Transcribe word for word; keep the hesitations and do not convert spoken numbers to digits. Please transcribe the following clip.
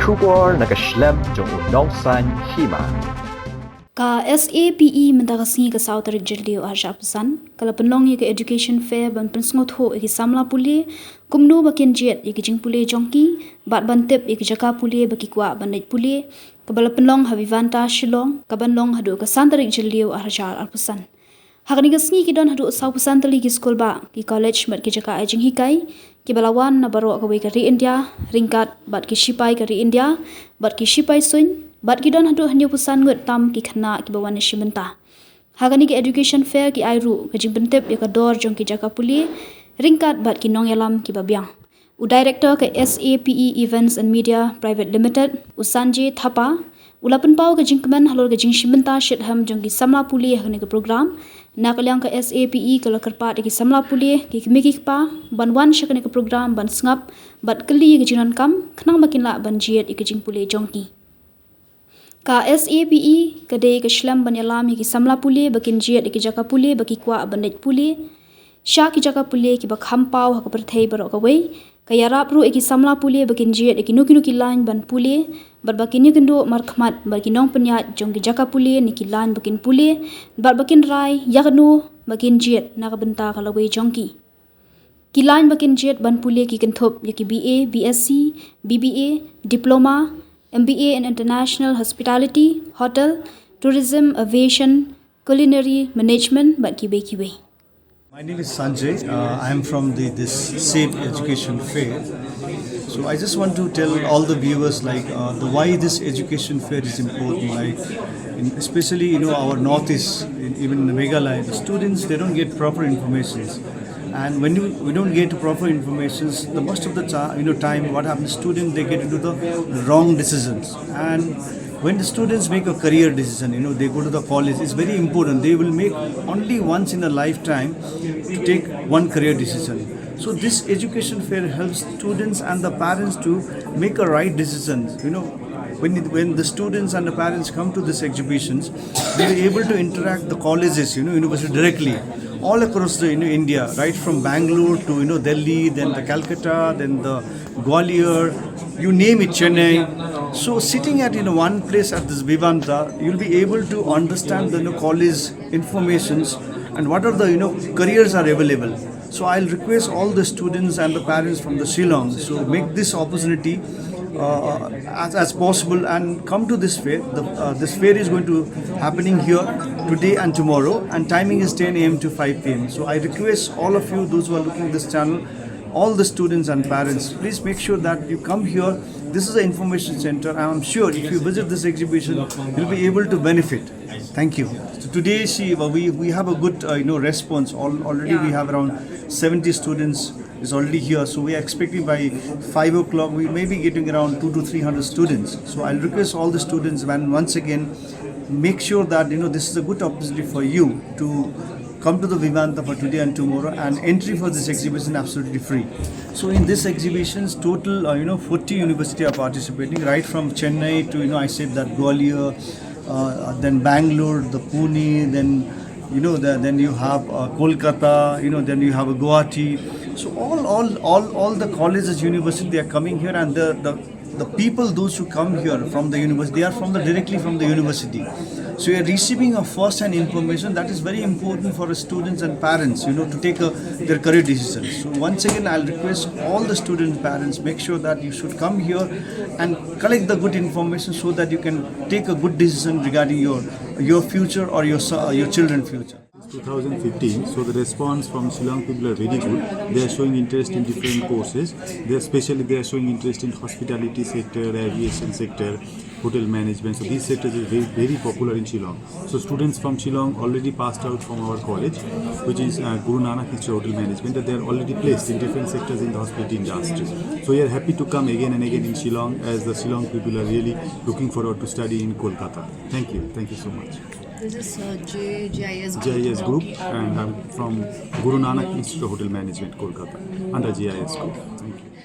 Khubor na ka shlem jong u nongsaiñ hima. Ka S A P E mynta ka sngi ka saw tarik Jylliew arhajar arphew san ka la pynlong ïa ka education fair ban pynsngewthuh ïa ki samla pule kumno ba kin jied ïa ki jingpule jong ki bad ban tip ïa ki jaka pule ba ki kwah ban leit pule, kaba la pynlong ha Vivanta Shillong, kaban long haduh ka san tarik Jylliew arhajar arphew san. Ha kane ka sngi ki don haduh sawphew san tylli ki skulbah, ki college bad ki jaka ai jinghikai kiba la wan na baroh kawei ka ri India, ryngkat bad ki sipai ka ri India bad ki sipai suiñ, bad ki don haduh hynñiewphew san ngut tam ki khynnah kiba wan na shibynta. Ha kane ka education fair ki ai ruh ka jingpyntip ïa ka dor jong ki jaka pule ryngkat bad ki nongïalam kiba biang. U Director ka S A P E Events and Media Private Limited, u Sanjay Thapa, u la pynpaw ka jingkmen halor ka jingshim bynta shitrhem jong ki samla pule ha kane ka program. Na ka liang ka S A P E ka la kyrpad ïa ki samla pule, ki kmie ki kpa ban wan sha kane ka program ban sngap bad kylli ïa ki jingdonkam khnang ba kin lah ban jied ïa ki jingpule jong ki. Ka S A P E ka dei ka shlem ban ïalam ïa ki samla pule ba kin jied ïa ki jaka pule ba ki kwah ban leit pule sha ki jaka pule kiba kham paw ha ka pyrthei baroh kawei. Ka ïarap ruh ïa ki samla pule ba kin jied ïa kino kino ki lain ban pule bad ba kin ïakynduh markhmat bad ki nongpynïaid jong ki jaka pule ne ki lain ba kin pule bad ba kin rai ïa kano ba kin jied na ka bynta ka lawei jong ki. Ki lain ba kin jied ban pule ki kynthup ïa ki B A, B S C, B B A, Diploma, M B A in International Hospitality, Hotel, Tourism, Aviation, Culinary Management bad kiwei kiwei. My name is Sanjay. Uh, I am from the this Save Education Fair. So I just want to tell all the viewers, like, uh, the why this education fair is important. Like, in, especially, you know, our Northeast, in, even in the Meghalaya, the students, they don't get proper informations. And when you, we don't get proper informations, the most of the time, you know, time what happens, students, they get into the wrong decisions. And when the students make a career decision, you know, they go to the college, it's very important. They will make only once in a lifetime to take one career decision. So this education fair helps students and the parents to make a right decision. You know, when, when the students and the parents come to these exhibitions, they are able to interact the colleges, you know, university directly, all across the, you know, India, right from Bangalore to, you know, Delhi, then the Calcutta, then the Gwalior, you name it, Chennai. So sitting at, you know, one place at this Vivanta, you'll be able to understand the, you know, college informations and what are the, you know, careers are available. So I'll request all the students and the parents from the Shillong, so make this opportunity uh, as, as possible and come to this fair. The, uh, this fair is going to happening here today and tomorrow, and timing is ten a m to five p m. So I request all of you, those who are looking this channel, all the students and parents, please make sure that you come here. This is an information center. I'm sure if you visit this exhibition, you'll be able to benefit. Thank you. So today, see, uh, we, we have a good, uh, you know, response. Al- already we have around seventy students is already here. So we are expecting by five o'clock, we may be getting around two to three hundred students. So I'll request all the students, and once again, make sure that, you know, this is a good opportunity for you to come to the Vivanta for today and tomorrow, and entry for this exhibition absolutely free. So in this exhibitions, total, uh, you know, forty university are participating, right from Chennai to, you know, I said that Gwalior, uh, then Bangalore, the Pune, then, you know, the, then you have, uh, Kolkata, you know, then you have, uh, Guwahati. So all, all, all, all the colleges, university, they are coming here, and the, the, the people, those who come here from the university, they are from the, directly from the university. So you're receiving a first-hand information that is very important for students and parents, you know, to take a, their career decisions. So once again, I'll request all the student parents, make sure that you should come here and collect the good information so that you can take a good decision regarding your, your future or your, uh, your children's future. two thousand fifteen, so the response from Shillong people are very good. They are showing interest in different courses. They, especially, they are showing interest in hospitality sector, aviation sector, hotel management. So these sectors are very, very popular in Shillong. So students from Shillong already passed out from our college, which is, uh, Guru Nanak Institute of Hotel Management, that they are already placed in different sectors in the hospitality industry. So we are happy to come again and again in Shillong, as the Shillong people are really looking forward to study in Kolkata. Thank you. Thank you so much. This is, uh, J G I S Group, G I S Group, Rocky Island. And I'm from Guru Nanak Institute of Hotel Management, Kolkata, under G I S Group. Thank you.